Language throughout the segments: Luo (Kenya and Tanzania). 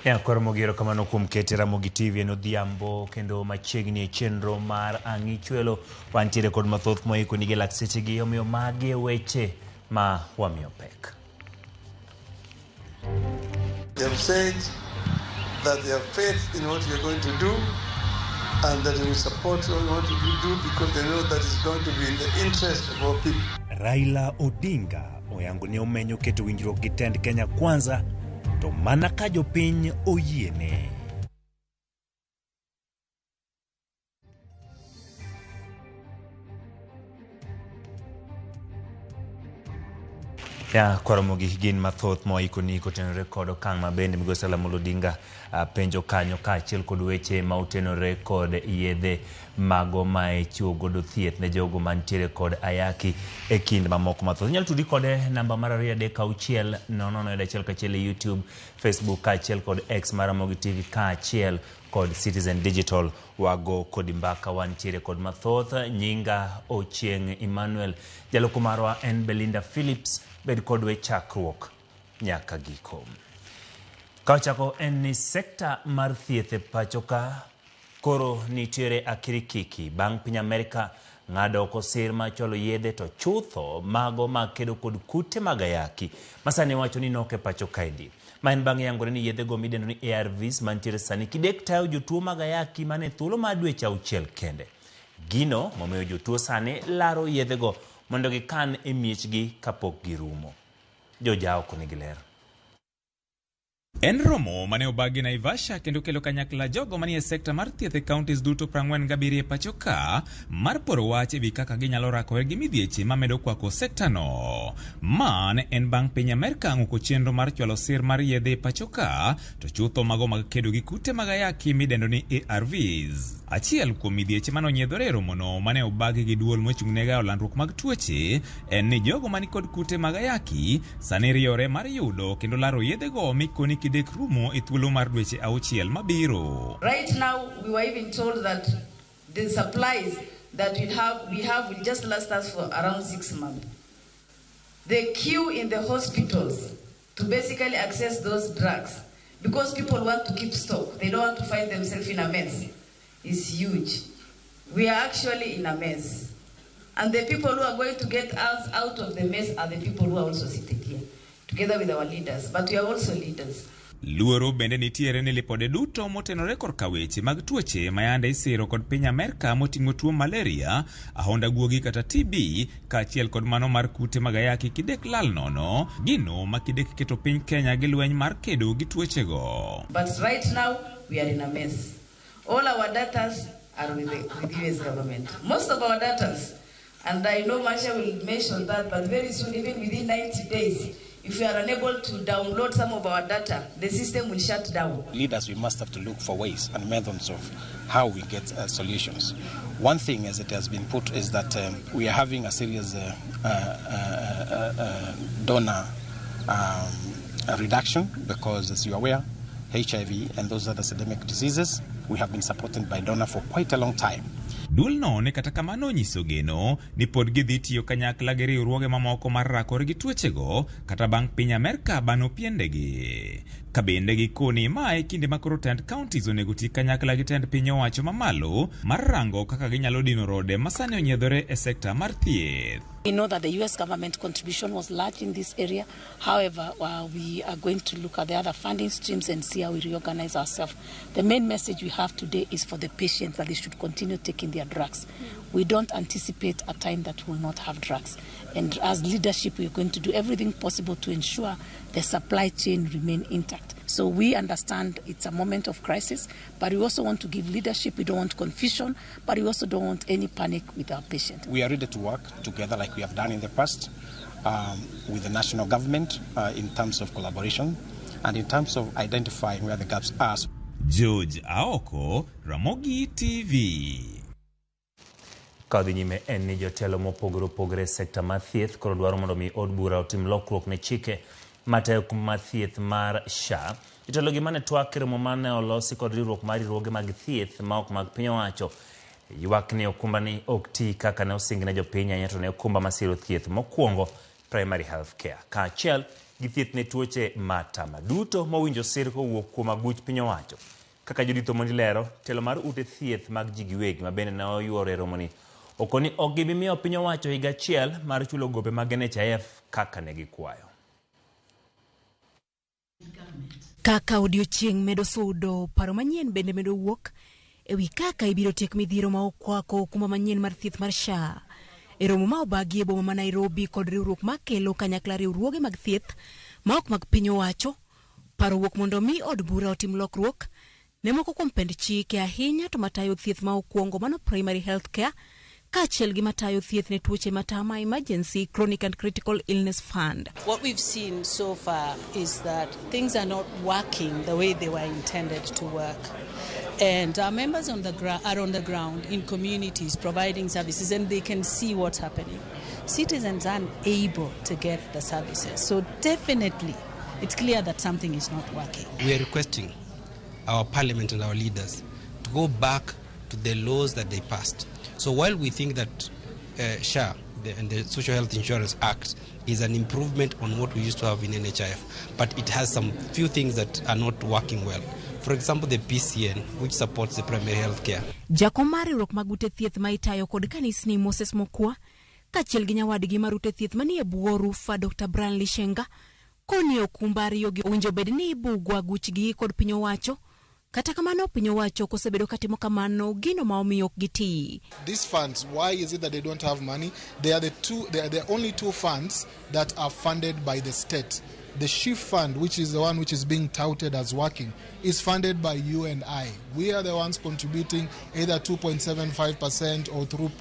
Ya koro mogero kamano kuom kete Ramogi TV en odhiambo kendo machiegni e chenro mar Ang'i Chwelo wantiere kod mathoth moiko nigi lak sechegi omiyo magi e weche ma wamiyo pek. They have said that they have faith in what we are going to do and that they will support what we do because they know that it's going to be in the interest of our people. Raila Odinga oyango ni omenyo keto winjruok gi tend Kenya Kwanza to mana ka jopiny oyiene. Ya koro mogik gin mathoth moikoni kotenore kod okang' ma bende migosi Raila Amolo Odinga penjo kanyo kaachiel kod weche ma otenore kod yedhe mago ma ichiwo godo thieth ne jogo mantiere kod ayaki e kind mamoko mathoth. Inyalo tudi kode namba mar 2 3 6 0 0 1 1 e YouTube, Facebook kaachiel kod X mar Ramogi TV kaachiel kod Citizen Digital. Wago kodi mbaka wantiere kod mathoth. Nyinga Ochieng' Emmanuel, jaloko marwa en Belinda Phillips. Bed kodwa e chakruok nyaka giko. Ka wachako en ni sekta mar thieth e pacho ka koro nitiere akirikiki bang' piny Amerka ng'ado oko sir mar chwalo yedhe to chutho mago mag kedo kod kute mag ayaki ma sani wacho ni nok e pacho kaendi. Ma en bang' yangore ni yedhego midendo ni ARVs mantiere sani kidek tayo jotuo mag ayaki mana e thuolo mar dweche auchiel kende. Gino momiyo jotuo sani laro yedhego mondo gikan e miechgi kapok girumo. Jojaoko nigi ler. En romo mane obagi Naivasha kendo kelo kanyakla jogo manie sekta mar thieth e counties duto 47 e pacho ka mar poro wach ewi kaka ginyalo rakore gi midhieche mamedo kwako sekta no. Ma ne en bang' piny Amerka ng'uko chenro mar chwalo sir mar yedhe e pacho ka to chutho mago mag kedo gi kute mag ayaki midendo ni ARVs. Achiel kuom midhieche mane onyiedhore e romono mane obagi gi duol mochung' ne gayo landruok mag tuoche en ni jogo manikod kute mag ayaki sani riyore mar yudo kendo laro yedhego mikoni kidek rumo e thuolo mar dweche auchiel mabiro. Right now we were even told that the supplies that we have will just last us for around 6 months. The queue in the hospitals to basically access those drugs, because people want to keep stock, they don't want to find themselves in a mess, is huge. We are actually in a mess. And the people who are going to get us out of the mess are the people who are also seated here, together with our leaders. But we are also leaders. Luoro bende nitiere ni lipode duto motenore korka weche mag tuoche ma yande isiro kod piny Amerka moting'o tuo malaria, ahonda guogi kata TB, kaachiel kod mano mar kute mag ayaki kidek lal nono, gino ma kidek keto piny Kenya gi lweny mar kedo gi tuochego. But right now, we are in a mess. All our datas are with the US government. Most of our datas, and I know Masha will mention that, but very soon, even within 90 days, if we are unable to download some of our data, the system will shut down. Leaders, we must have to look for ways and methods of how we get solutions. One thing, as it has been put, is that we are having a serious donor reduction because, as you are aware, HIV and those other systemic diseases, we have been supported by donor for quite a long time. Duolno ne kata kamano onyiso geno ni pod gidhi tiyo kanyakla gi riwruoge mamoko mar rakore gi tuochego kata bang' piny Amerka bano piendegi. Ka bende gikoni ma e kinde ma koro tend counties onego ti kanyakla gi tend piny owacho mamalo mar rango kaka ginyalo dino rode ma sani onyiedhore e sekta mar thieth. We know that the US government contribution was large in this area. However, we are going to look at the other funding streams and see how we reorganize ourselves. The main message we have today is for the patients that they should continue taking their drugs. We don't anticipate a time that we will not have drugs. And as leadership, we are going to do everything possible to ensure the supply chain remain intact. So we understand it's a moment of crisis, but we also want to give leadership. We don't want confusion, but we also don't want any panic with our patients. We are ready to work together like we have done in the past with the national government in terms of collaboration and in terms of identifying where the gaps are. George Aoko, Ramogi TV. Ka dhi nyime en ni jotelo mopogore opogore e sekta mar thieth koro dwaro mondo mi od bura otim lokruok ne chike matayo okumba mar thieth mar SHA. Jotelo gi mane twak e romo mane olosi kod riwruok mar riwruoge mag thieth ma ok mag piny owacho ywak ni okumba ni ok ti kaka ne osing ne jopiny ahinya to ne okumba masiro thieth mokwongo primary health care kaachiel gi thieth ne tuoche matama duto mowinjo sir kowuok kuom aguch piny owacho. Kaka Judith Omondi lero, telo mar ute thieth mag ji giwegi ma bende ne oyuoro e romoni okoni ok gibi miyo piny owacho higa achiel mar chulo gope mag NHIF kaka ne gikwayo. Kaka odiochieng' medo sudo, paro manyien bende medo wuok e wi kaka ibiro tiek midhiero ma okwako okumba manyien mar thieth mar SHA. E romo ma obagi e boma ma Nairobi kod riwruok makelo kanyakla riwruoge mag thieth ma ok mag piny owacho, paro wuok mondo mi od bura otim lokruok ne moko kuom pend chike ahinya to matayo thieth ma okwongo mano primary health care kaachiel gi matayo thieth ne tuoche matama emergency chronic and critical illness fund. What we've seen so far is that things are not working the way they were intended to work. And our members are on the ground in communities providing services, and they can see what's happening. Citizens aren't able to get the services. So definitely, it's clear that something is not working. We are requesting our parliament and our leaders to go back to the laws that they passed. So while we think that SHA and the Social Health Insurance Act is an improvement on what we used to have in NHIF, but it has some few things that are not working well. For example, the PCN, which supports the primary health care. Jakom mar riwruok mag ute thieth ma itayo kod kanisni Moses Mokwa kaachiel gi nyawadgi mar ute thieth manie bwo rufa Dr. Brian Lishenga koni okumba ariyogi owinjo bed ni ibugo aguchgi kod piny owacho. Kata kamano piny owacho ok osebedo katimo kamano gino ma omiyo ok gitii. These funds, why is it that they don't have money? They are the only two funds that are funded by the state. The SHIF fund, which is the one which is being touted as working, is funded by you and I. We are the ones contributing either 2.75% or through,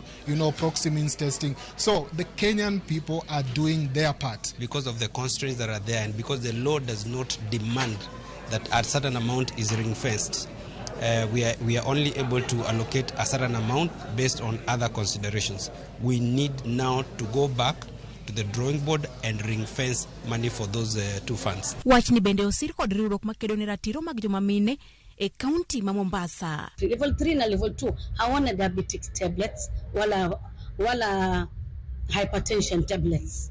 proxy means testing. So the Kenyan people are doing their part. Because of the constraints that are there and because the law does not demand that a certain amount is ring-fenced, we are only able to allocate a certain amount based on other considerations. We need now to go back to the drawing board and ring-fence money for those two funds. Wachni bende osir kod riwruok makedo ne ratiro mag joma mine e kaunti ma Mombasa. Level 3 na level 2 hawana diabetic tablets wala hypertension tablets.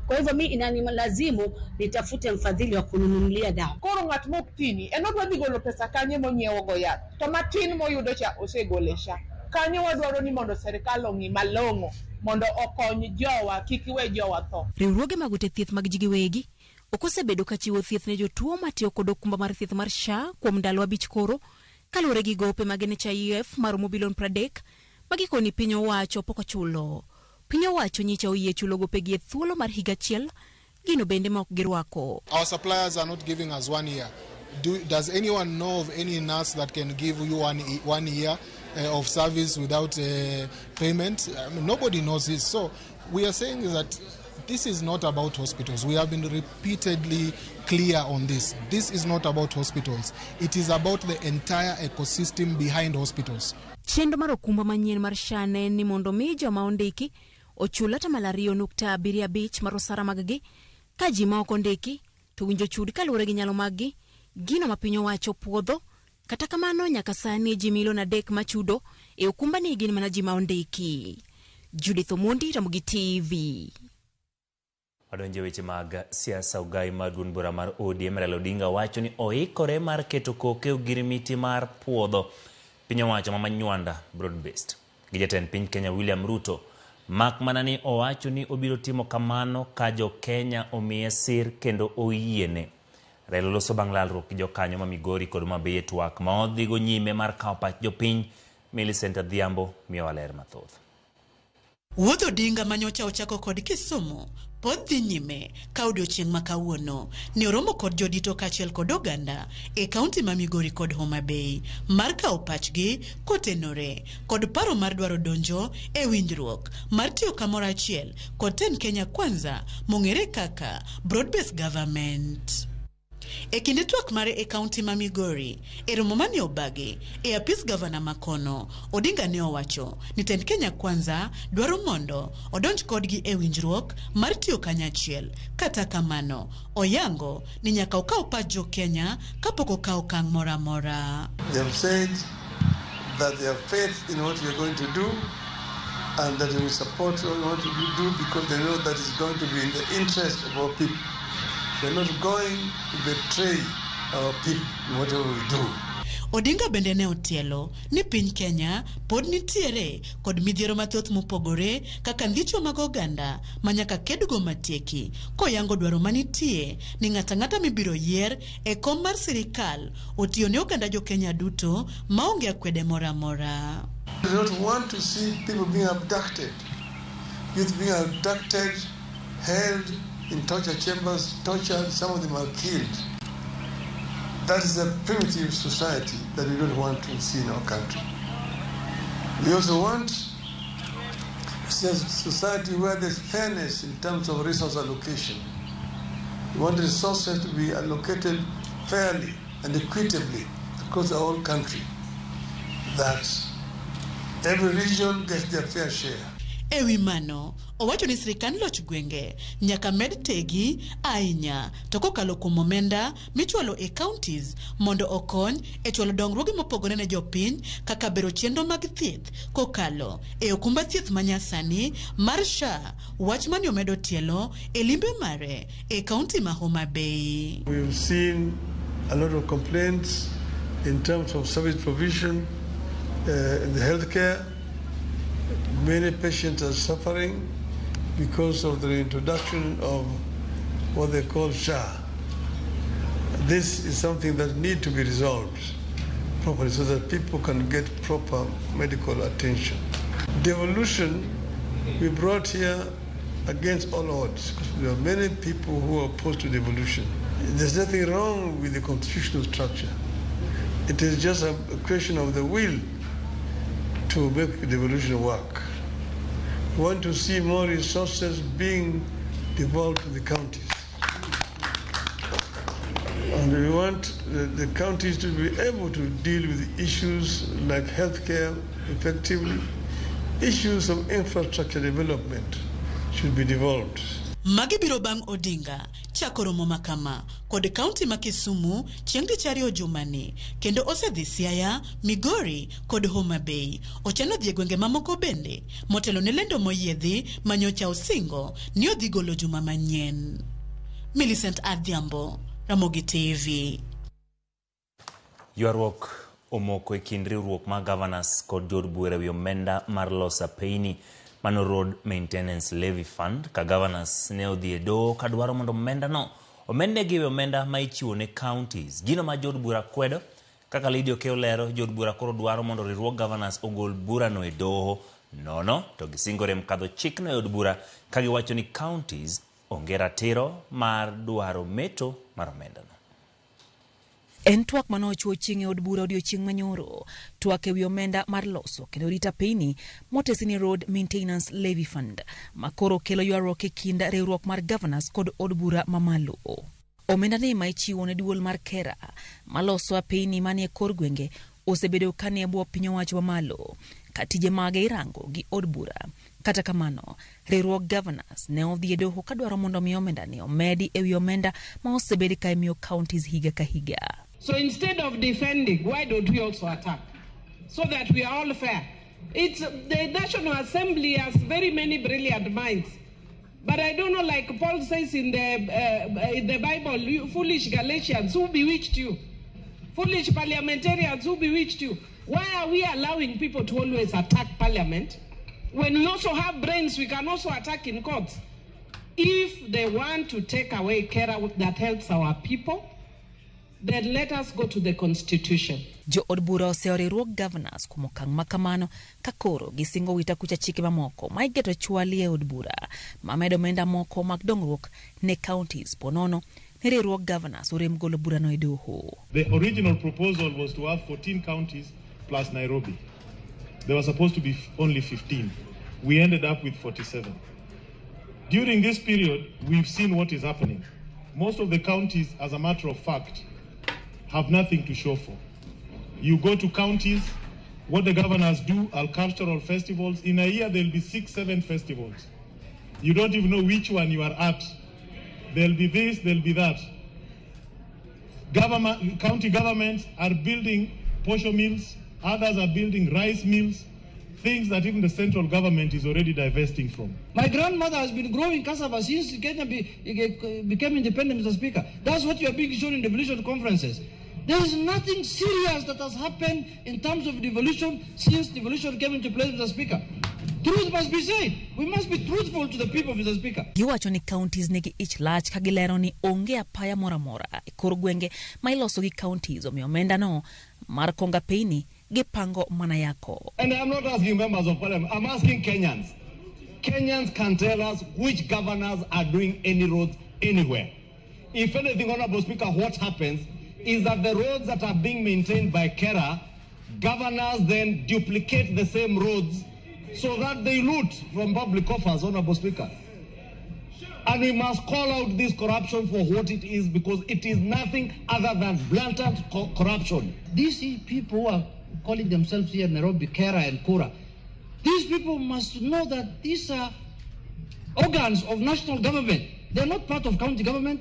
Kwa hivyo mi inanilazimu nitafute mfadhili wa kununulia dawa. Koro ng'at mok tini en odwa dhi golo pesa kanye monyiewo go yath to matin moyudo cha osegole SHA. Kanyo wadwaro ni mondo serikal ong'i malong'o mondo okony jowa kik iwe jowa tho. Riwruoge mag ute thieth mag ji giwegi ok osebedo ka chiwo thieth ne jotuo matiyo kod okumba mar thieth mar SHA kuom ndalo 5 koro kaluwore gi gope mag NHIF maromo bilion 30 ma gikoni piny owacho pok ochulo. Piny owacho nyicha oyie chulo gopegi e thuolo mar higa achiel, gino bende ma ok girwako. Our suppliers are not giving us 1 year. Does anyone know of any nurse that can give you one year of service without payment? I mean, nobody knows this. So we are saying that this is not about hospitals. We have been repeatedly clear on this. This is not about hospitals. It is about the entire ecosystem behind hospitals. Chenro mar okumba manyien mar SHA ne en ni mondo mi joma ondiki ochul 2.75% mar osara mag-gi, ka ji ma ok ondiki to winjo chud kaluwore gi nyalo mag-gi, gino ma piny owacho puodho. Kata kamano nyaka sani ji milion 3 machudo e okumba ni gin mana ji ma ondiki. Judith Omondi, Ramogi TV. Wadonje weche mag siasa. Ogai mar duond bura mar ODM Raila Odinga wacho ni oikore mar keto koke ogirimiti mar puodho piny owacho ma Manywanda broad based gi jatend piny Kenya William Ruto, mak mana ni owacho ni obiro timo kamano ka jo Kenya omiye sir kendo oyiene. Raila loso bang' lalruok gi jokanyo ma Migori kod Homa Bay e twak ma odhigo nyime mar kawo pach jopiny. Millicent Adhiambo miyowa ler mathoth. Wuodh Odinga manyocha ochako kod Kisumu pod dhi nyime ka odiochieng' ma kawuono ne oromo kod jodito kaachiel kod oganda e kaunti ma Migori kod Homa Bay mar kawo pachgi kotenore kod paro mar dwaro donjo e winjruok mar tiyo kamoro achiel kod tend Kenya Kwanza mong'ere kaka Broad-Based Government. E kinde twak mare e kaunti ma Migori, e romo mane obagi e apis gavana makono, Odinga ne owacho ni tend Kenya Kwanza dwaro mondo odonj kodgi e winjruok mar tiyo kanyachiel. Kata kamano, oyango ni nyaka okaw pach jo Kenya kapok okaw okang' moro amora. They have said that they have faith in what we are going to do and that they will support what we want to do because they know that it's going to be in the interest of our people. We are not going to betray our people in whatever we do. Odinga bende ne otielo ni piny Kenya pod nitiere kod midhiero mathoth mopogore kaka ndicho mag oganda ma nyaka kedgo matieki, koyango dwaro manitie ni ng'ato ang'ata mibiro yier e kom mar sirikal otiyo ne oganda jo Kenya duto maonge akwede moro amora. We do not want to see people being abducted, youth being abducted, held in torture chambers, tortured, some of them are killed. That is a primitive society that we don't want to see in our country. We also want to see a society where there's fairness in terms of resource allocation. We want resources to be allocated fairly and equitably across the whole country, that every region gets their fair share. E wi mano, owacho ni sirkand loch gwenge nyaka med tegi ahinya to kokalo kuom omenda michwalo e counties mondo okony e chwalo dongruoge mopogore ne jopiny kaka bero chenro mag thieth kokalo e okumba thieth manyasani mar SHA, wach mane omedo tielo e limbe mare e kaunti ma Homa Bay. We've seen a lot of complaints in terms of service provision in the healthcare. Many patients are suffering because of the introduction of what they call SHA. This is something that needs to be resolved properly so that people can get proper medical attention. Devolution we brought here against all odds, because there are many people who are opposed to devolution. There's nothing wrong with the constitutional structure. It is just a question of the will to make devolution work. We want to see more resources being devolved to the counties. And we want the counties to be able to deal with issues like healthcare effectively. Issues of infrastructure development should be devolved. Magi biro bang' Odinga chako romo makama kod kaunti ma Kisumu chieng' tich ariyo jumani, kendo osedhi Siaya, Migori kod Homa Bay. Ochano dhi e gwenge mamoko bende motelo ne lendo moyiedhi manyocha osingo ni odhi golo juma manyien. Millicent Adhiambo, Ramogi TV. Ywaruok omoko e kind riwruok mar governors kod jood bura ewi omenda mar loso apeyni mano Road Maintenance Levy Fund, ka governors ne odhi e doho kadwaro mondo omendano omednegi e omenda ma ichiwo ne counties. Gino ma jood bura kwedo, kaka Lydia Okeyo lero, jood bura koro dwaro mondo riwruog governors ogol burano e doho nono to gisingore mkadho chikno e od bura ka giwacho ni counties onge ratiro mar dwaro meto mar omendano. En twak mane ochuo chieng' e od bura odiochieng' manyoro. Twak ewi omenda mar loso kendo rito apeyni motesi ni Road Maintenance Levy Fund, ma koro kelo ywaruok e kind riwruok mar governors kod od bura mamalo. Omenda ni ma ichiwo ne duol mar KeRRA maloso apeyni manie kor gwenge osebedo ka nie bwo piny owacho mamalo, ka tije mage irango gi od bura. Kata kamano, riwruog governors ne odhi e doho kadwaro mondo mi omenda ni omedi ewi omenda ma osebed ka imiyo counties higa ka higa. So instead of defending, why don't we also attack? So that we are all fair. It's, the National Assembly has very many brilliant minds. But I don't know, like Paul says in the Bible, you foolish Galatians who bewitched you, foolish parliamentarians who bewitched you. Why are we allowing people to always attack parliament when we also have brains we can also attack in courts? If they want to take away KeRRA that helps our people, then let us go to the constitution. Jo od bura oseoro riwruog governors kuom okang' ma kamano ka koro gisingo wito kucha chike mamoko ma iketo chwali e od bura mamedo omenda moko mag dongruok ne counties ponono ni riwruog governors orem golo burano e doho. The original proposal was to have 14 counties plus Nairobi. There were supposed to be only 15. We ended up with 47. During this period, we've seen what is happening. Most of the counties, as a matter of fact, have nothing to show for. You go to counties, what the governors do are cultural festivals. In a year, there'll be 6, 7 festivals. You don't even know which one you are at. There'll be this, there'll be that. County governments are building posho mills, others are building rice mills. Things that even the central government is already divesting from. My grandmother has been growing cassava since Kenya became independent, Mr. Speaker. That's what you are being shown in devolution conferences. There is nothing serious that has happened in terms of devolution since devolution came into place, Mr. Speaker. Truth must be said. We must be truthful to the people, Mr. Speaker. Giwacho ni counties nigi ich lach ka gilero ni onge apaya moro amora e kor gwenge ma iloso gi counties, omiyo omenda no mar konga peyni gipango mana yako. And I'm not asking members of parliament, I'm asking Kenyans. Kenyans can tell us which governors are doing any roads anywhere. If anything, Honorable Speaker, what happens is that the roads that are being maintained by KERA, governors then duplicate the same roads so that they loot from public coffers, Honorable Speaker. And we must call out this corruption for what it is, because it is nothing other than blatant corruption. These people who are calling themselves here in Nairobi, KERA and KURA, these people must know that these are organs of national government. They are not part of county government.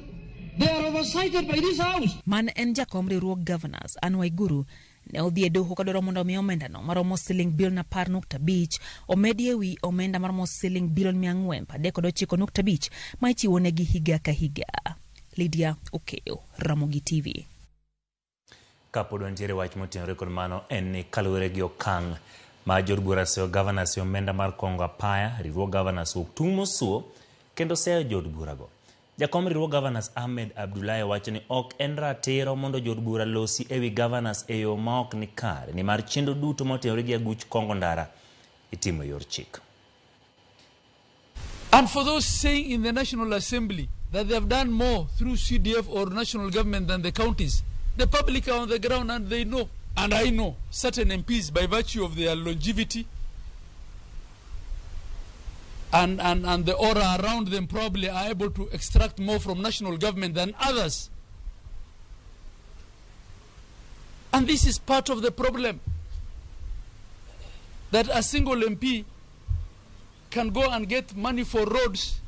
They are oversighted by this house. Man en jakom riwruog governors Anne Waiguru ne odhi e doho kadwaro mondo omi omendano maromo siling bilion 10.5 omedi ewi omenda maromo siling bilion 439.5 ma ichiwo negi higa ka higa. Lydia Okeyo, Ramogi TV. Kapod wantiere wach motenore kod mano en ni kaluwore gi okang' ma jood bura seyo governors e omenda mar kongo apaya, riwruog governors wuok tung' mosuo kendo seyo jood burago. Jakom riwruog governors Ahmed Abdullahi wacho ni ok en ratiro mondo jood bura losi ewi governors e yo ma ok ni kare, nimar chenro duto motenore gi aguch kongo ndara itimo e yor chik. And for those saying in the National Assembly that they have done more through CDF or national government than the counties, the public are on the ground and they know. And I know certain MPs, by virtue of their longevity and the aura around them, probably are able to extract more from national government than others. And this is part of the problem, that a single MP can go and get money for roads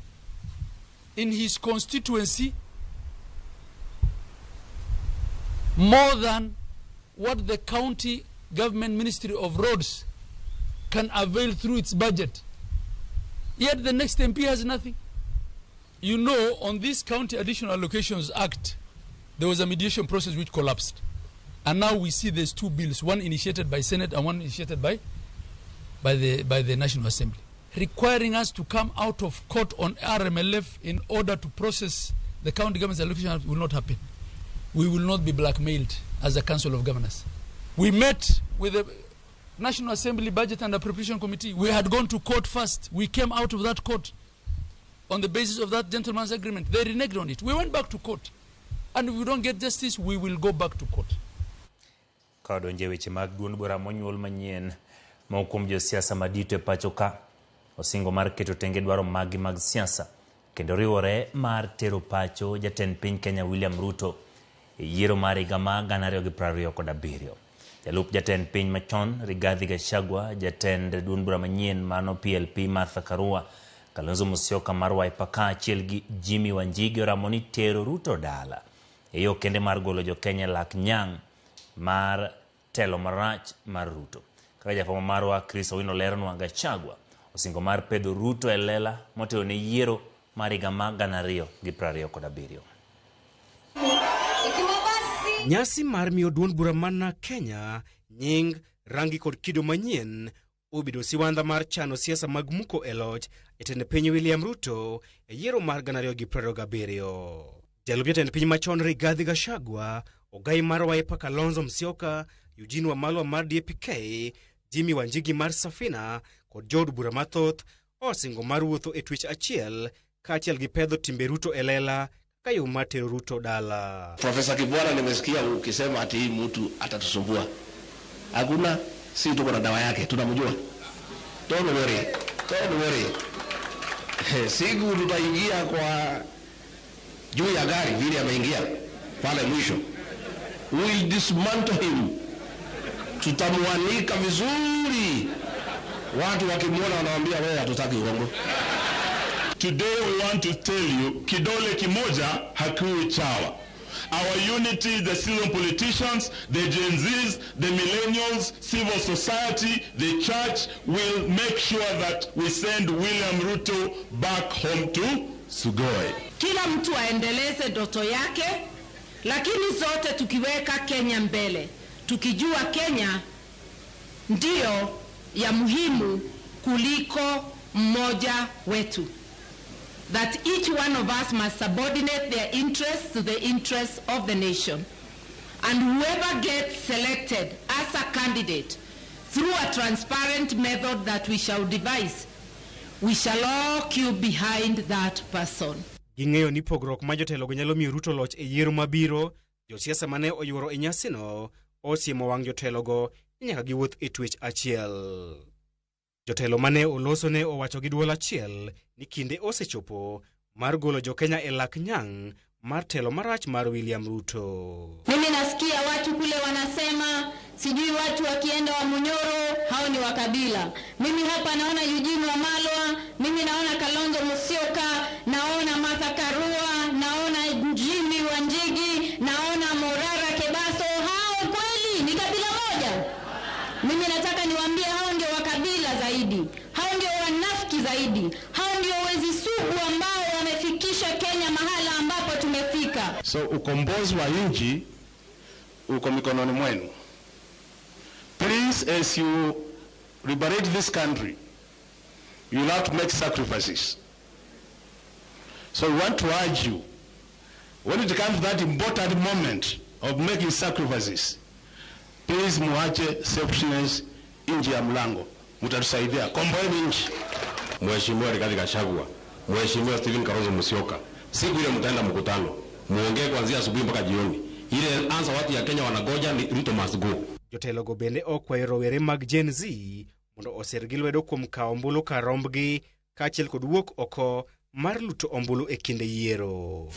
in his constituency more than what the county government ministry of roads can avail through its budget. Yet the next MP has nothing. You know, on this County Additional Allocations Act, there was a mediation process which collapsed. And now we see there's two bills, one initiated by Senate and one initiated by the National Assembly, requiring us to come out of court on RMLF in order to process the county government's allocation Act will not happen. We will not be blackmailed as a Council of Governors. We met with the National Assembly Budget and Appropriation Committee. We had gone to court first. We came out of that court on the basis of that gentleman's agreement. They reneged on it. We went back to court. And if we don't get justice, we will go back to court. Ka donje weche mag duond bura monyuol manyien moko kuom josiasa madito e pacho ka osingo mar keto tenge dwaro maggi mag siasa kendo riwore mar tero pacho jatend piny Kenya William Ruto e yiero mar higa mar 2027. Jalup jatend piny machon Rigathi Gachagua, jatend duond bura manyien mano PLP Martha Karua, Kalonzo Musyoka mar Wiper kaachiel gi Jimmy Wanjigi oramo ni tero Ruto dala e yo kende mar golo jo Kenya lak nyang' mar telo marach mar Ruto. Kaka jafwambo marwa Chris Owino leronwa, Gachagua osingo mar pedho Ruto e lela motelo ne yiero mar higa mar 2027. Nyasi mar miyo duond bura mana Kenya nying, rangi kod kido manyien obedo siwandha mar chano siasa mag muko e loch jatend piny William Ruto e yiero mar 2027. Jalup jatend piny machon Rigathi Gachagua, ogai mar Wiper Kalonzo Musyoka, Eugene Wamalwa mar DAP-K, Jimmy Wanjigi mar Safina kod jood bura mathoth osingo mar wuotho e twech achiel kaachiel gi pedho timbe Ruto e lela kaka yo mar tero Ruto dala. Profesa Kibwana, nimesikia ukisema ati hii mtu atatusumbua. Hakuna, si tuko na dawa yake, tunamjua. Don't worry, don't worry. Siku tutaingia kwa juu ya gari vile ameingia pale mwisho, we'll dismantle him. Tutamwanika vizuri. Watu wakimwona wanawaambia wewe hatutaki uongo. Today we want to tell you, kidole kimoja hakiwi chawa. Our unity, the seasoned politicians, the Gen Zs, the millennials, civil society, the church, will make sure that we send William Ruto back home to Sugoi. Kila mtu aendeleze ndoto yake, lakini zote tukiweka Kenya mbele, tukijua Kenya ndiyo ya muhimu kuliko mmoja wetu. That each one of us must subordinate their interests to the interests of the nation. And whoever gets selected as a candidate through a transparent method that we shall devise, we shall all queue behind that person. Ging'eyo ni pogruok ma jotelogo nyalo miyo Ruto loch e yiero mabiro. Josiasa mane oyuoro e nyasino osiemo wang' jotelogo ni nyaka giwuoth e twech achiel. Jotelo mane oloso ne owacho gi duol achiel ni kinde osechopo mar golo jo-Kenya e lak nyang' mar telo marach mar William Ruto. Mimi nasikia watu kule wanasema sijui watu wakienda wa Munyoro hao ni wa kabila. Mimi hapa naona Eugene Wamalwa, mimi naona Kalonzo Musyoka, naona Martha Karua, naona Jimmy Wanjigi, naona Morara Kebaso. Hao kweli ni kabila moja? Mimi nataka niwaambie hao ndio wa kabila zaidi, hao ndio wanafiki zaidi, hao ndio wezi sugu ambao wamefikisha Kenya mahala ambapo tumefika. So ukombozi wa nchi uko mikononi mwenu. Please, as you liberate this country, you will have to make sacrifices. So we want to urge you, when it comes to that important moment of making sacrifices, please muache selfishness nje ya mlango. Mtatusaidia. Komboeni nchi. Mheshimiwa Rigathi Gachagua, Mheshimiwa Stephen Kalonzo Musyoka, siku ile mtaenda mkutano, muongee kuanzia asubuhi mpaka jioni. Ile ansa watu ya Kenya wanagoja ni Ruto must go. Jotelogo bende okwayo rowere mag Gen Z mondo oser gi lwedo kuom kawo ombulu kar rombgi kaachiel kod wuok oko mar luto ombulu e kinde yiero.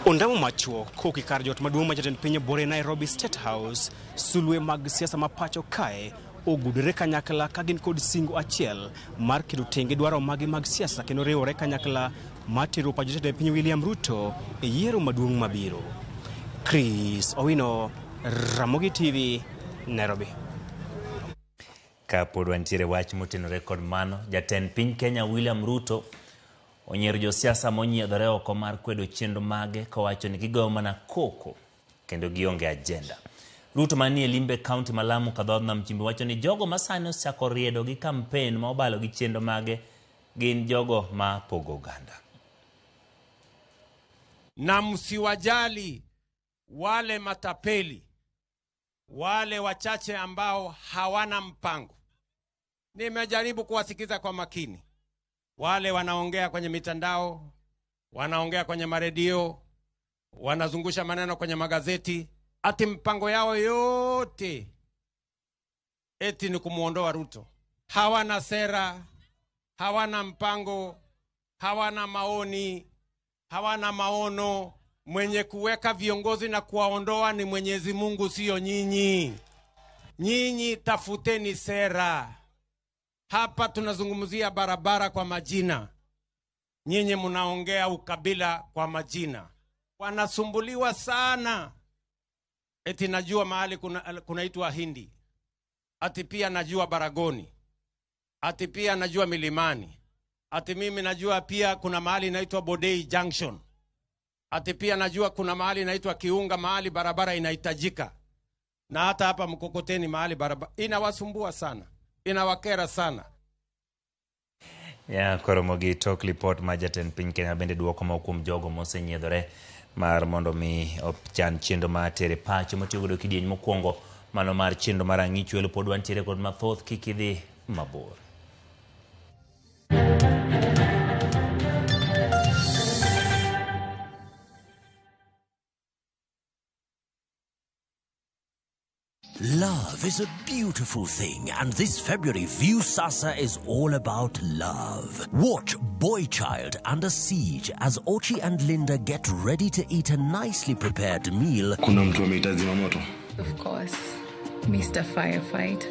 Ondamo machuok kowuok e kar jot maduong' ma jatend piny Bore Nairobi State House, sulwe mag siasa ma pacho kae ogudore kanyakla ka gin kod singo achiel mar keto tenge dwaro mage mag siasa kendo riwore kanyakla mar tero pacho jatend piny William Ruto e yiero maduong' mabiro. Chris Owino, Ramogi TV, Nairobi. Kapod wantiere wach motenore kod mano, jatend piny Kenya William Ruto onyiero josiasa monyiedhore oko mar kwedo chenro mage kowacho ni gigoyo mana koko kendo gionge agenda. Ruto manie limbe kaunti ma Lamu ka dhoodh Nam Chumbi wacho ni jogo ma sani osechako riedo gi kampen ma obalo gi chenro mage gin jogo ma pogo oganda. Na msiwajali wale matapeli, wale wachache ambao hawana mpango. Nimejaribu kuwasikiza kwa makini. Wale wanaongea kwenye mitandao, wanaongea kwenye maredio, wanazungusha maneno kwenye magazeti, ati mpango yao yote eti ni kumuondoa Ruto. Hawana sera, hawana mpango, hawana maoni, hawana maono. Mwenye kuweka viongozi na kuwaondoa ni Mwenyezi Mungu, sio nyinyi. Nyinyi tafuteni sera. Hapa tunazungumzia barabara kwa majina. Nyinyi mnaongea ukabila kwa majina. Wanasumbuliwa sana. Eti najua mahali kunaitwa Hindi. Ati pia najua Baragoni. Ati pia najua Milimani. Ati mimi najua pia kuna mahali inaitwa Bodei Junction. Ati pia najua kuna mahali inaitwa Kiunga, mahali barabara inahitajika. Na hata hapa Mkokoteni mahali barabara inawasumbua sana, inawakera sana. Ya koromo gi tok lipot ma jatend piny Kenya bende duoko moko kuom jogo mosenyiedhore mar mondo mi ochan chenro mar tere pacho matiyo godo kidieny mokwongo mano mar chenro mar ang'ich welo pod wantiere kod mathoth kik idhi mabor. Love is a beautiful thing, and this February, Viusasa is all about love. Watch Boy Child Under Siege as Ochi and Linda get ready to eat a nicely prepared meal. Kuna mtu ameita zimamoto. Of course. Mr. Firefighter.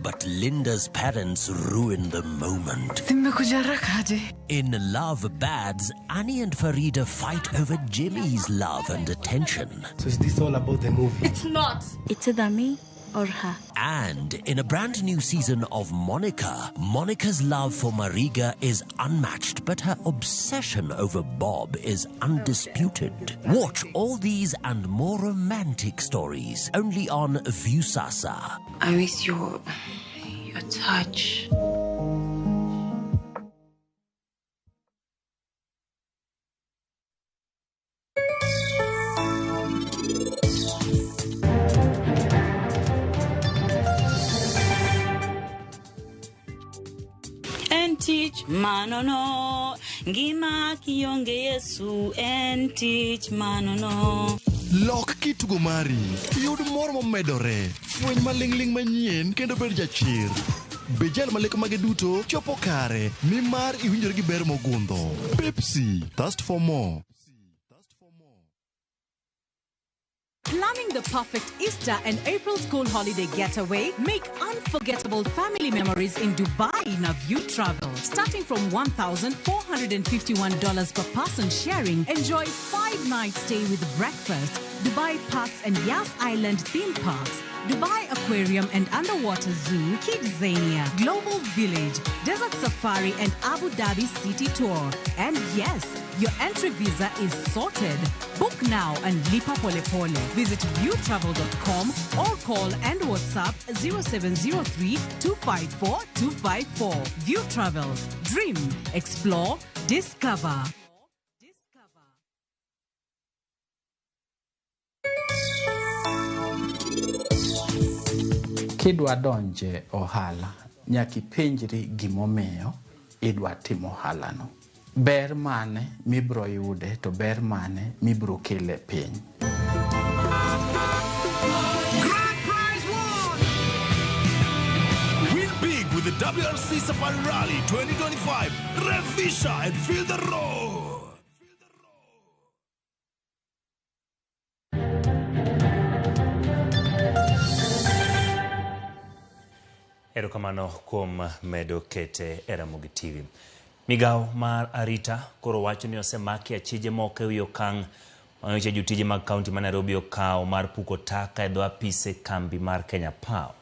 But Linda's parents ruin the moment. Nimekuja haraka aje? In Love Bads, Annie and Farida fight over Jimmy's love and attention. So is this all about the movie? It's not. It's either me or her. And in a brand new season of Monica, Monica's love for Mariga is unmatched, but her obsession over Bob is undisputed. Watch all these and more romantic stories only on Viusasa. I miss your touch. En tich manono ngima kionge Yesu en tich manono. Lok kitugo mari, yud mor momedore, fweny maling'ling' manyien kendo bed jachir. Be jal ma lek mage duto chopo kare nimar iwinjori gi ber mogundho. Pepsi, thirst for more. Planning the perfect Easter and April school holiday getaway? Make unforgettable family memories in Dubai in a View Travel. Starting from $1,451 per person sharing, enjoy 5-night stay with breakfast, Dubai Parks and Yas Island theme parks, Dubai Aquarium and Underwater Zoo, Kidzania, Global Village, Desert Safari and Abu Dhabi City Tour. And yes, your entry visa is sorted. Book now and lipa pole pole. Visit viewtravel.com or call and WhatsApp 0703 254 254. View Travel. Dream, explore, discover. Kidwa donje ohala, nyaka ipenjri gimomiyo idwa timo ohalano. Ber mane mibro yude to ber mane mibro kele piny. Grand prize won! Win big with the WRC Safari Rally 2025. Revisha and feel the road. Erokamano kuom medo kete e Ramogi TV. Migawo mar arita koro wacho ni osemaki achije moko ewi okang' manyocha jotije mag kaunti ma Nairobi okawo mar puko taka e dho apise kambi mar Kenya Power.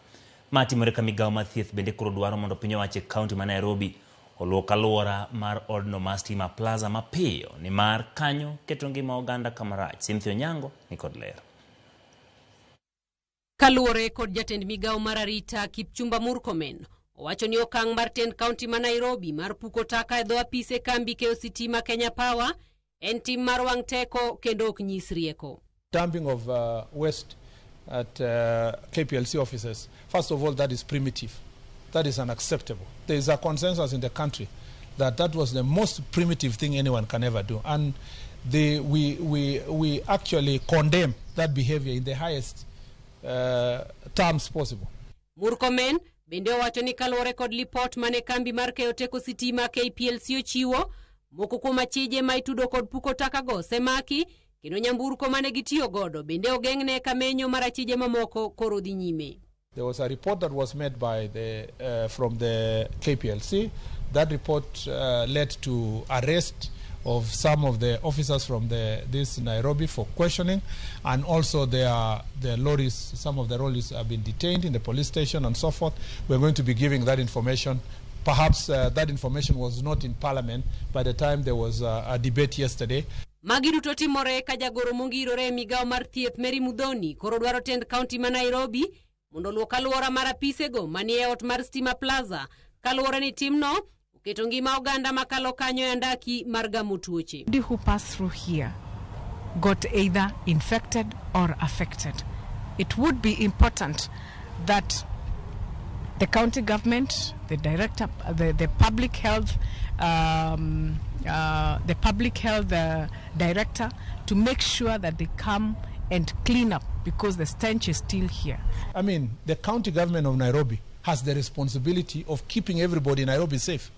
Ma timore ka migawo mar thieth bende koro dwaro mondo piny owacho e kaunti ma Nairobi oluok alwora mar odno mar Stima Plaza mapiyo nimar kanyo keto ngima oganda kamarach. Cynthia Onyango ni kod ler. Kaluwore kod jatend migawo mar arita Kipchumba Murkomen, owacho ni okang' mar tend kaunti ma Nairobi mar puko taka e dho apise kambi keyo sitima Kenya Power en tim mar wang' teko kendo ok nyis rieko. Dumping of waste at KPLC offices, first of all, that is primitive. That is unacceptable. There is a consensus in the country that that was the most primitive thing anyone can ever do. And we actually condemn that behavior in the highest terms possible. Murkomen bende owacho ni kaluwore kod lipot mane kambi mar keyo teko sitima KPLC ochiwo, moko kuom achije ma itudo kod puko taka go osemaki kendo nyamburko mane gitiyo godo bende ogeng'ne ka menyo mar achije mamoko koro dhi nyime. There was a report that was made by the from the KPLC. That report led to arrest of some of the officers from this Nairobi for questioning, and also their lorries, some of the lorries have been detained in the police station and so forth. We're going to be giving that information. Perhaps that information was not in Parliament by the time there was a debate yesterday. Magi duto timore ka jagoro mongirore e migawo mar thieth Mary Muthoni koro dwaro tend kaunti ma Nairobi mondo oluok alwora mar apisego manie ot mar Stima Plaza kaluwore ni timno keto ngima oganda makalo kanyo e andaki mar gamo tuoche. Who pass through here got either infected or affected. It would be important that the county government, the director, the public health, the public health director, to make sure that they come and clean up, because the stench is still here. I mean, the county government of Nairobi has the responsibility of keeping everybody in Nairobi safe.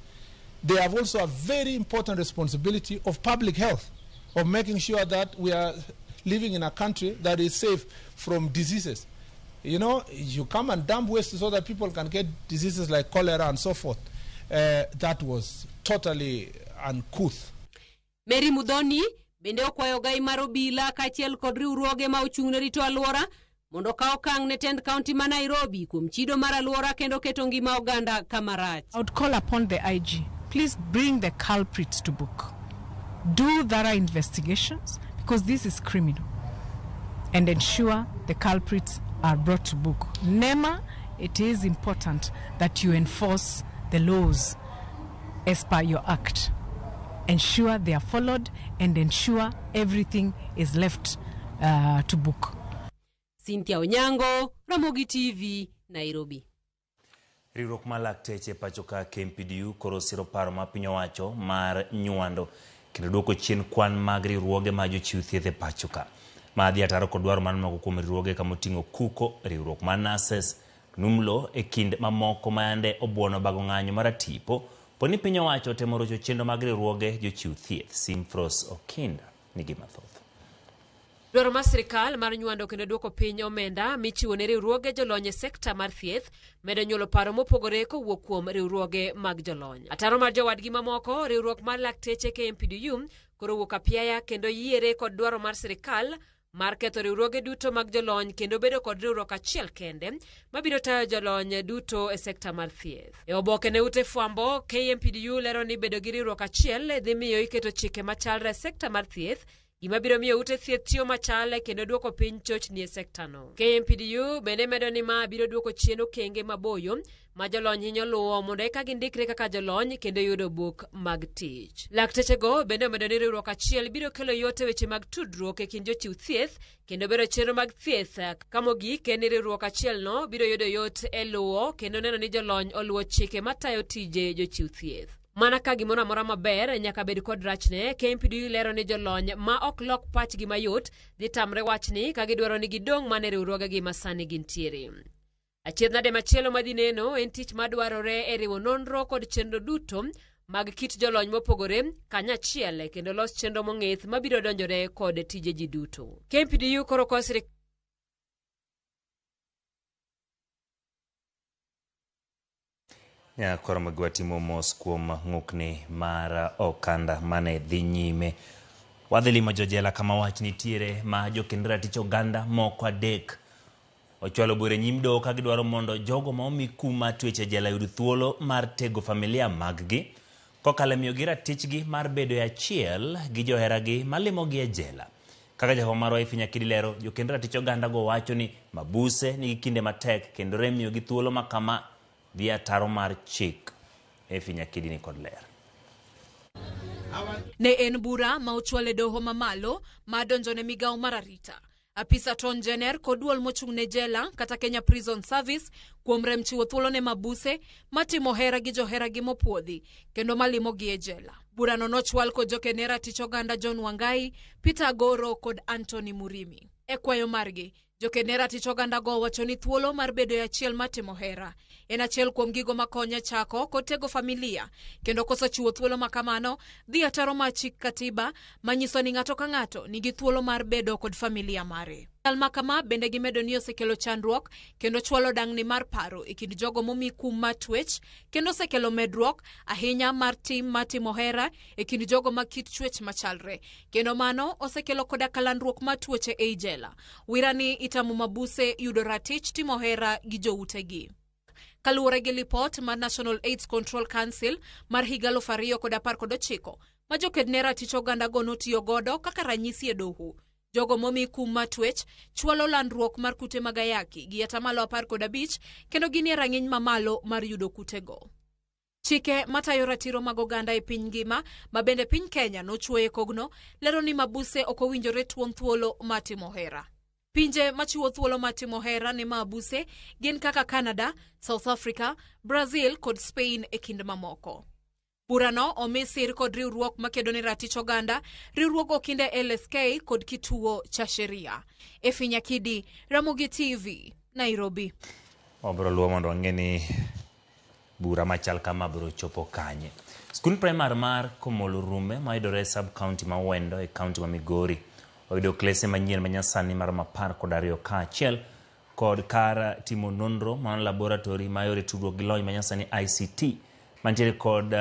They have also a very important responsibility of public health, of making sure that we are living in a country that is safe from diseases. You know, you come and dump waste so that people can get diseases like cholera and so forth. That was totally uncouth. Mary Muthoni bende okwayo ogai mar obila kaachiel kod riwruoge ma ochung' ne rito alwora mondo okaw okang' ne tend kaunti ma Nairobi kuom chido mar alwora kendo keto ngima oganda kama rach. I would call upon the IG, please bring the culprits to book. Do thorough investigations, because this is criminal, and ensure the culprits are brought to book. NEMA, it is important that you enforce the laws as per your act. Ensure they are followed and ensure everything is left to book. Cynthia Onyango, Ramogi TV, Nairobi. Riwruok mar lakteche pacho ka KMPDU koro siro paro ma piny owacho mar nywando kendo duoko chien kwan mag riwruoge ma jochiw thieth e pacho ka. Ma dhi ataro kod dwaro mar moko kuom riwruoge kamoting'o KUKO, riwruok mar Nurses, NUMLO e kind mamoko ma yande obuono bago ng'anyo maratipo po ni piny owacho otemo rocho chenro mag riwruoge jochiw thieth. Simfros Okinda nigi mathoth. Dwaro mar sirikal mar nywando kendo duoko piny omenda michiwo ne riwruoge jolony e sekta mar thieth medo nyuolo paro mopogore kowuok kuom riwruoge mag jolony. Ataro mar jowadgi mamoko, riwruok mar lakteche KMPDU koro wuok apiaya kendo yiere kod dwaro mar sirikal mar ketho riwruoge duto mag jolony kendo bedo kod riwruok achiel kende mabiro tayo jolony duto e sekta mar thieth. E oboke ne ute fwambo, KMPDU lero ni bedo gi riwruok achiel dhi miyo iketo chike machalre e sekta mar thieth, gima biro miyo ute thieth tiyo machal kendo duoko piny chochni e sektano. KMPDU bende medo ni ma biro duoko chien okenge maboyo ma jolony hinyo luwo mondo eka gindikre kaka jolony kendo yudo buk mag tich. Laktechego bende omedo ni riwruok achiel biro kelo yot e weche mag tudruok e kind jochiw thieth kendo bero chenro mag thieth. Ka mogik en ni riwruok achielno biro yudo yot e luwo kendo neno ni jolony oluwo chike matayo tije jochiw thieth. Mana ka gimoro amora maber nyaka bed kod rachne, KMPDU lero ni jolony ma ok lok pachgi mayot dhi tamre wachni ka gidwaro ni gidong' mana e riwruogegi ma sani gintiere. Achiedh nade machielo madhi neno en tich madwarore e riwo nonro kod chenro duto mag kit jolony mopogore kanyachiel kendo los chenro mong'ith mabiro donjore kod tije ji duto. KMPDU koro kwayo sirikal Nyakoro magwa timo mos kuom ng'ukni mar okanda mane dhi nyime. Wadhi limo jojela kama wach nitiere ma jokend ratich oganda moko adek ochwalo bura e nyim doho ka gidwaro mondo jogo ma omi kum mar twech e jela yud thuolo mar tego familia maggi kokalo e miyogi ratichgi mar bedo e achiel gi joheragi malimogi e jela. Kaka jafwambo marwa Ifinya Kidi lero, jokend ratich oganda go wacho ni mabuse nigi kinde matek kendo rem miyogi thuolo ma kama dhi ataro mar chik. Ifinya Kidi ni kod ler. Ne en bura ma ochwal e doho mamalo ma donjo ne migawo mar arita. Apisa Ton Jenner kod duol mochung' ne jela kata Kenya Prison Service kuom rem chiwo thuolo ne mabuse matimo hera gi joheragi mopuodhi kendo malimogi e jela. Burano nochwal kod jokene ratich oganda John Wangai, Peter Agoro kod Anthony Murimi. E kwayo margi, jokene ratich oganda go wacho ni thuolo mar bedo e achiel matimo hera en achiel kuom gigo makonyo chako kod tego familia kendo koso chiwo thuolo ma kamano dhi ataro mar chik katiba manyiso ni ng'ato ka ng'ato nigi thuolo mar bedo kod familia mare. Chal ma kama bende gimedo ni osekelo chandruok kendo chwalo dang'ni mar paro e kind jogo momi kum mar twech kendo osekelo medruok ahinya mar tim mar timo hera e kind jogo ma kit chwech machalre kendo mano osekelo koda kalandruok mar tuoche ei jela. Wirani itamo mabuse yudo ratich timo hera gi joutegi. Kaluwore gi lipot mar National AIDS Control Council mar higa 2019 ma joked ne ratich oganda go notiyo godo kaka ranyisi e doho. Jogo momi kum mar twech chwalo landruok mar kute mag ayaki gi atamalo 15 kendo ginie rang'iny mamalo mar yudo kutego. Chike matayo ratiro mag oganda e piny ngima ma bende piny Kenya nochwoye kogno lero ni mabuse ok owinjore tuon thuolo mar timo hera. Pinje machiwo thuolo mar timo hera ne mabuse gin kaka Canada, South Africa, Brazil kod Spain e kind mamoko. Burano omi sir kod riwruok makedo ne ratich oganda, riwruog okinde LSK kod kituo cha sheria. Efi Nyakidi, Ramogi TV, Nairobi. Wabiro luwo mondo wang'e ni bura machal kama biro chopo kanye. Skund primar mar Komolo Rume mayudore e sub county ma Wendo e county ma Migori oyudo klese manyien ma nyasani maromo 12 kaachiel kod kar timo nonro mar laboratory ma yore tudruok gi lony manyasani ICT mantiere kod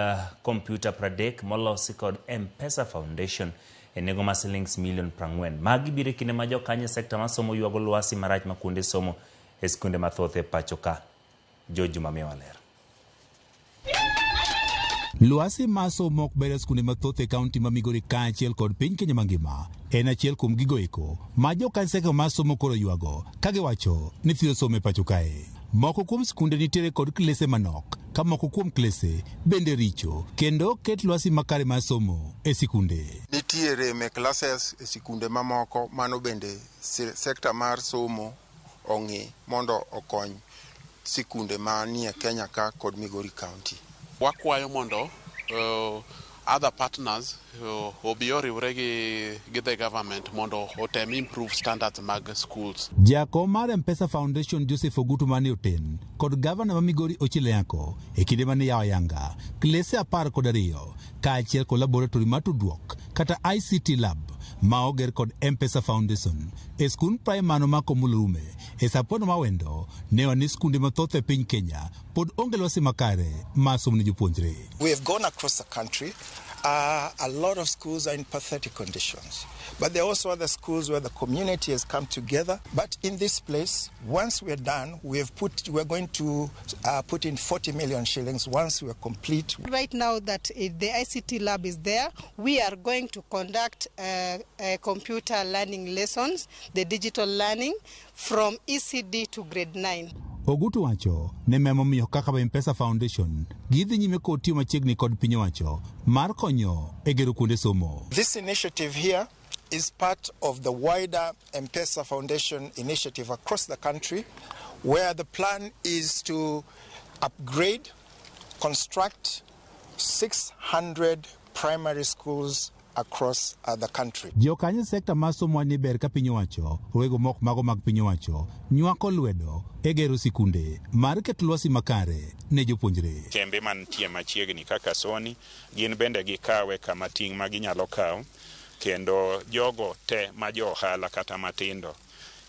kompyuta 30 molosi kod M-Pesa Foundation e nengo mar silings milion 40. Magi biro e kinde ma jokanyo e sekta mar somo ywago lwasi marach ma kuonde somo e skunde mathoth e pacho ka. George Juma miyowa ler. Lwasi mar somo ok ber e skunde mathoth e kaunti ma Migori kaachiel kod piny Kenya mangima en achiel kuom gigo eko ma jokanyo sekta mar somo koro ywago ka giwacho ni thiro somo e pacho kae. Moko kuom skunde nitiere kod klese manok ka moko kuom klese bende richo kendo ok ket lwasi makare mar somo e sikunde. Nitie rem e classes e sikunde mamoko, mano bende sekta mar somo ong'i mondo okony sikunde manie Kenya ka kod Migori County. Wakwayo mondo other partners obi oriwre gi the government mondo otem improve standards mag schools. Jakom mar M-Pesa Foundation Joseph Ogutu mane oten kod gavana ma Migori Ochilo Ayacko e kinde mane yawo ayanga klese 12 kaachiel kod laboratory mar tudruok kata ICT lab ma oger kod M-Pesa Foundation e skund primary ma Komulume e Sapono Mawendo ne ni skunde mathoth e piny Kenya pod onge lwasi makare mar somo ne jopuonjre. We have gone across the country. A lot of schools are in pathetic conditions. But there are also other schools where the community has come together. But in this place, once we're done, we're going to put in 40 million shillings once we're complete. Right now that the ICT lab is there, we are going to conduct computer learning lessons, the digital learning, from ECD to grade 9. Ogutu wacho ne memo miyo kaka M-Pesa Foundation gidhi nyime kod tiyo machiegni kod piny owacho mar konyo e gero kuonde somo. This initiative here is part of the wider M-Pesa Foundation initiative across the country, where the plan is to upgrade, construct 600 primary schools across the country. Jokanyo sekta mar somo ni ber ka piny owacho rwego mok mago mag piny owacho nywako lwedo e gero sikunde mar keto lwasi makare ne jopuonjre. Kembe mantie machiegni kaka Sony gin bende gikawe kama ting' ma ginyalo kawo, kendo jogo te ma jo ohala kata matindo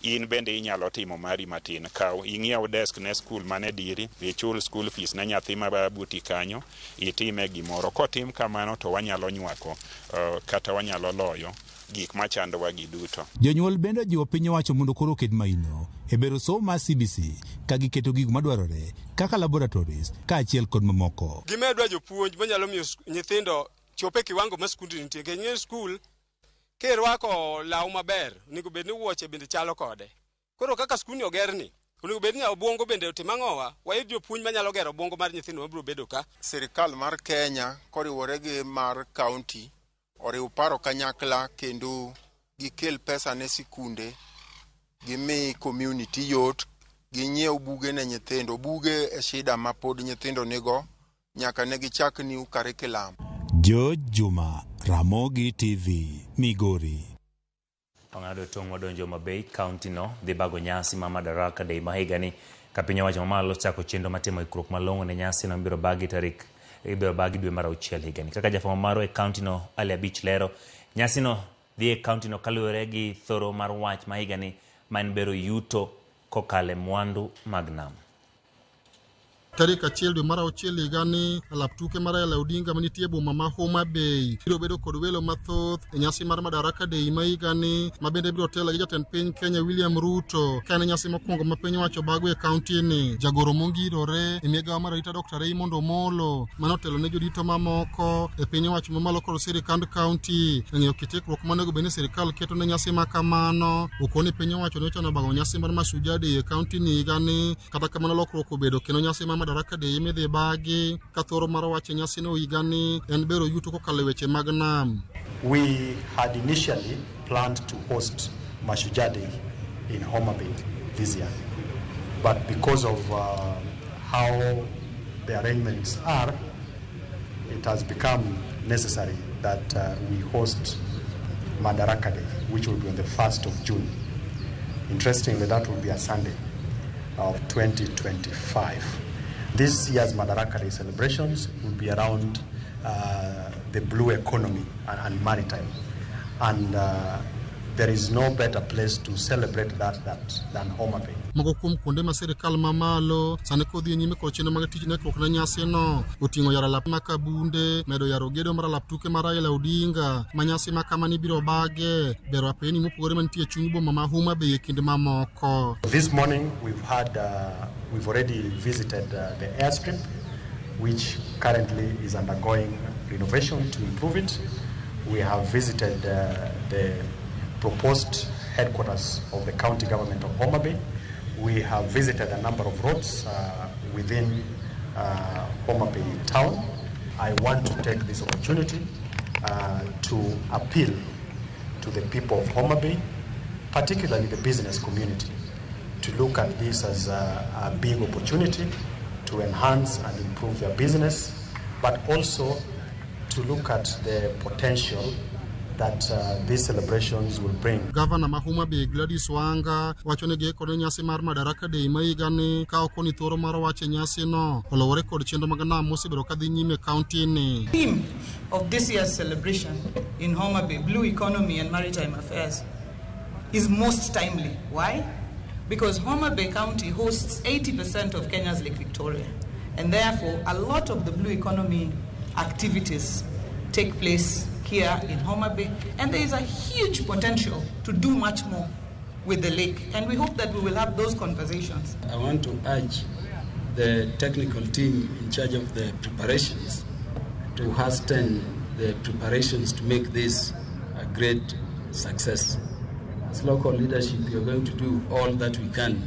in bende inyalo timo mari matin. Kaw ing'iew desk ne skul mane diri, ichul school fees ne nyathi ma buti kanyo, itime gimoro. Kotim kamano to wanyalo nywako kata wanyalo loyo gik machandowa gi duto. Jonyuol bende ojiwo piny owacho mondo koro oket maino e bero somo mar CBC ka giketo gigo madwarore kaka laboratories kaachiel kod mamoko. Gimedwa jopuonj manyalo miyo nyithindo chope kiwango ma skul nitie. Nikech skul kirwako law maber, onego bed ni wuoche bende chalo kode. Koro kaka skul ni ogerni, onego bed ni obwongo bende otim ang'owa, wayud jopuonj manyalo gero obwongo mar nyithindo mabiro bedo ka. Sirikal mar Kenya koriwore gi mar county oriw paro kanyakla kendo gikel pesa ne sikunde, gimi community yot, ginyiew buge ne nyithindo. Buge e shida ma pod nyithindo nigo nyaka ne gichak new curriculum. George Juma, Ramogi TV, Migori. Ong'ado tong' wadonjo Homa Bay county no dhi bago nyasi ma Madaraka Day ma higani ka piny owacho mamalo chako chenro matimo ikruok malong'o ne nyasi no ibiro bagi tarik ibiro bagi dwe mar 6 higani. Kaka jafwambo marwa e county no Ali Abich lero, nyasi no dhi e county no kaluwore gi thoro mar wach ma higani ma en bero yuto kokalo e mwandu mag nam. Tarik 1 dwe mar 6 higani, alap tuke mar Raila Odinga manitie e boma ma Homa Bay biro bedo kod welo mathoth e nyasi mar Madaraka Day ma higani, ma bende biro telo gi jatend piny Kenya William Ruto, ka en nyasi mokwongo ma piny owacho bago e kaunti ni. Jagoro mongirore e migawo mar arita Dr. Raymond Omolo manotelo ne jodito mamoko e piny owacho mamalo kod sirikand kaunti e ng'iyo kit ikruok monego bed ni sirikal keto ne nyasi ma kamano. Okoni piny owacho ne ochano bago nyasi mar Mashujaa Day e kaunti ni higani, kata kamano lokruok obedo kendo nyasi ma Madaraka Day midhi bagi ka thoro mar wach nyasi no higani en bero yuto kokalo e weche mag nam. We had initially planned to host Mashujaa Day in Homa Bay this year, but because of how the arrangements are, it has become necessary that we host Madaraka Day, which will be on the 1st of June. Interestingly, that will be a Sunday of 2025. This year's Madaraka Day celebrations will be around the blue economy and maritime, and There is no better place to celebrate that than Homa Bay. Moko kuom kuonde ma sirikal mamalo sani kodhi nyime kod chenro mag tij nekruok ne nyasino oting'o yaro alap ma Kabunde, medo yaro gedo mar alap tuke mar Raila Odinga ma nyasi ma kamani biro bage, bero apeyni mopogore mantie e chuny boma ma Homa Bay e kind mamoko. This morning we've already visited the airstrip, which currently is undergoing renovation to improve it. We have visited the proposed headquarters of the county government of Homa Bay. We have visited a number of roads within Homa Bay town. I want to take this opportunity to appeal to the people of Homa Bay, particularly the business community, to look at this as a big opportunity to enhance and improve their business, but also to look at the potential that these celebrations will bring. Gavana ma Homa Bay Gladys Wanga wacho ni giikore nyasi mar Madaraka Day ma higani ka ok oni thuolo mar wacho e nyasino oluwore kod chenro mag nam mosebedo kadhi nyime e kaunti ni. Theme of this year's celebration in Homa Bay, Blue Economy and Maritime Affairs, is most timely. Why? Because Homa Bay County hosts 80% of Kenya's Lake Victoria, and therefore a lot of the blue economy activities take place here in Homa Bay, and there is a huge potential to do much more with the lake, and we hope that we will have those conversations. I want to urge the technical team in charge of the preparations to hasten the preparations to make this a great success. As local leadership, we are going to do all that we can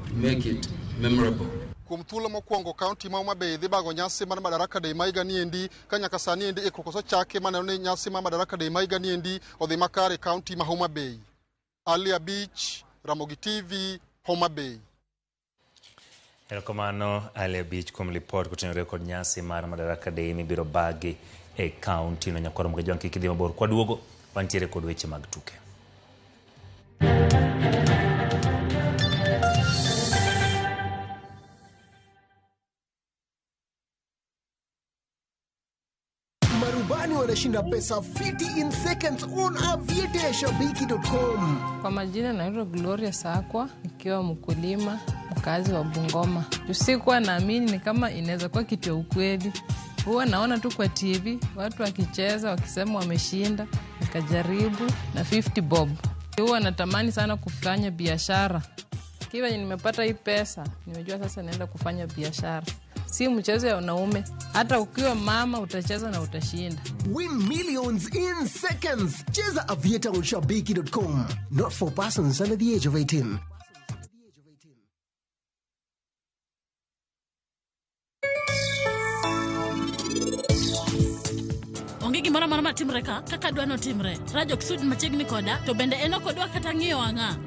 to make it memorable. Kuom thuolo mokwongo kaunti ma Homa Bay dhi bago nyasi mar Madaraka Day ma higani endi ka nyaka sani endi ikruok osechaki maneno ni nyasi mar Madaraka Day ma higani endi odhi makare e kaunti ma Homa Bay. Ali Abich, Ramogi TV, Homa Bay. Erokamano Ali Abich kuom lipot kotenore kod nyasi mar Madaraka Day mibiro bagi e kaunti no. Nyakwar Ramogi Jwang' kik idhi mabor, kwaduogo wantiere kod weche mag tuke. Marubani wanashinda pesa fiti in seconds on aviateashabiki.com. Kwa majina naitwa Gloria Sakwa, nikiwa mkulima mkazi wa Bungoma. Sikuwa naamini ni kama inaweza kuwa kitu ya ukweli. Huwa naona tu kwa TV watu wakicheza wakisema wameshinda, nikajaribu na 50 bob. Huwa natamani sana kufanya biashara. Kiwa nimepata hii pesa, nimejua sasa naenda kufanya biashara. Si mchezo ya wanaume, hata ukiwa mama utacheza na utashinda. Win millions in seconds. Cheza Aviator on shabiki.com. Not for persons under the age of 18. Onge gimoro amora matimre ka kaka adwa notimre. Raj ok sud machiegni koda, to bende en ok odwa kata ng'iyo wang'a.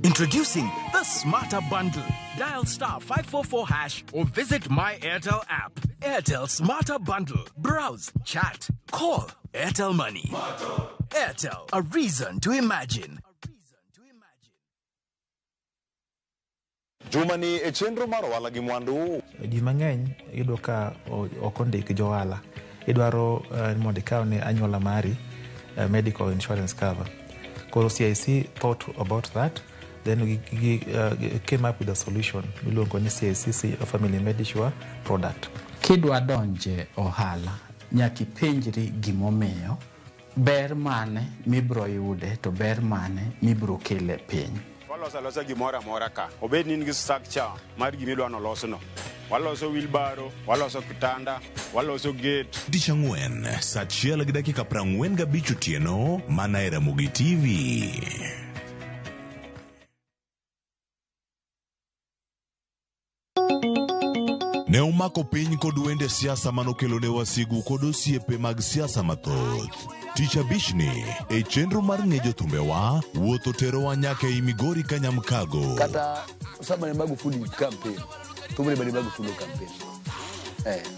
Introducing the Smarter Bundle. Dial star 544 hash or visit My Airtel app. Airtel Smarter Bundle. Browse, chat, call. Airtel Money. Airtel, a reason to imagine. Juma ni e chenro mar ohala gi mwandu. Ji mang'eny iyudo ka ok ondik johala. Idwaro mondo ikaw ne anyuola mari medical insurance cover. Koro CIC thought about that, then we came up with a solution miluongo ni CIC Family Medisure product. Kidwa donje ohala, nyaka ipenjri gimomiyo, ber mane mibiro yude to ber mane mibiro kele piny. Waloso alosa gimoro amora ka. Obed ni in gi structure mar gimidwa nolosno. Waloso wheelbarrow, waloso kitanda, waloso gate. Tich ang'wen saa 1:45 otieno mana e Ramogi TV. Ne omako piny kod wende siasa manokelo ne wasigu kod osiepe mag siasa mathoth. Tich abichni e chenro mar ng'e jothumbewa, wuoth oterowa nyaka ei Migori Kanyamkago. Kata sama ne Magufuli campaign, thumbe ne Magufuli campaign.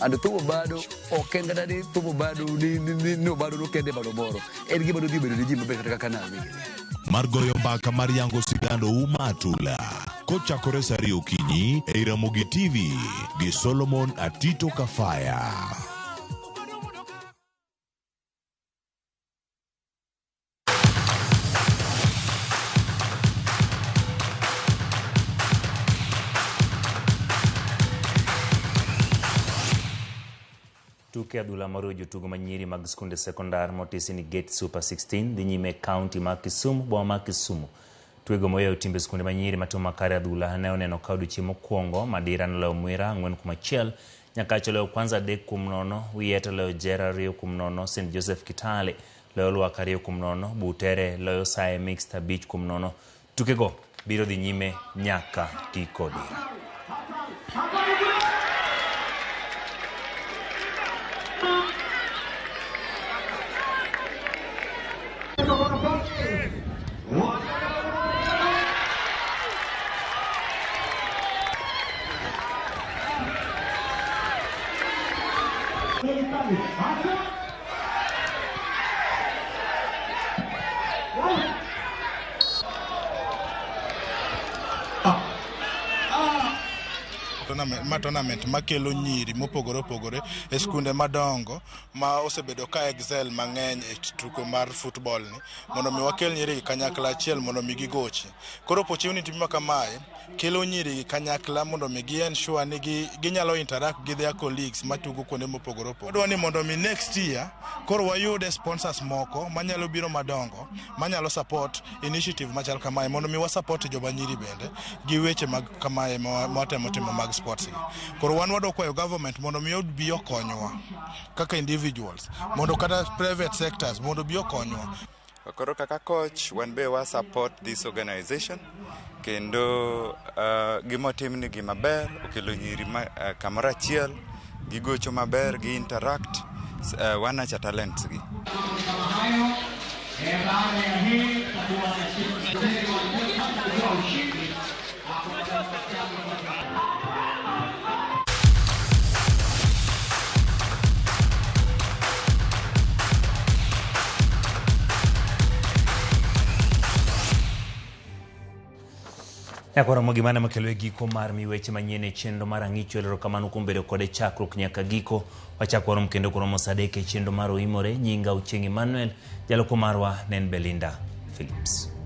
And thumbo bado ok en kata ni thumbo bado ni obado nokende bado moro. En gima dodhi bedo ne ji maber kata kaka nami. Mar goyo mbaka mar yango sigand Ouma Atula. Kochakore saa 2 okinyi ei Ramogi TV gi Solomon Atito Kafaya. Tuke adhula moriwo jotugo manyiri mag skunde sekondar motisi ni Gate Super 16 dhi nyime e kaunti ma Kisumu, boma ma Kisumu. Twego moyawo timbe skunde manyiri matimo makare adhula ne oneno ka odiochieng' mokwongo Madira noloyo Mwira 4-1, Nyakach oloyo Kwanza 3-0, Wiyet oloyo Jera 2-0, St Joseph Kitale loyo Lwak 2-0, Butere loyo Saye Mixed 5-0. Tukego biro dhi nyime nyaka giko dira. Ma tournament makelo nyiri mopogore opogore e skunde madongo ma osebedo ka excel mang'eny e tugo mar football ni mondo mi wakel nyiri gi kanyakla achiel mondo mi gigochi. Koro opportunity ma kamae kelo nyiri gi kanyakla mondo mi gi ensure ni ginyalo interact gi their colleagues matugo kuonde mopogore opogore. Wadwa ni mondo mi next year koro wayude sponsors moko manyalo biro madongo manyalo support initiative machal kamae mondo mi wasupport joma nyiri bende gi weche mag kamae ma watemo timo mag sports gi. Koro wan wadwa kwayo government mondo mi obi okonywa kaka individuals mondo kata private sectors mondo obi okonywa. Koro kaka coach wan be wa support this organization kendo gimotim ni gima ber okelo nyiri kamoro achiel gigocho maber gi interact wanacha talents gi. Nyakwaromo gima makelo e giko mar mi weche manyien e chenro mar ang'icho. Erokamano kuom bedo kode chakruok nyaka giko. Wachak warom kendo koromo saa 3 e chenro mar Oimore. Nyinga Ochieng' Emmanuel, jaloko marwa ne en Belinda Phillips.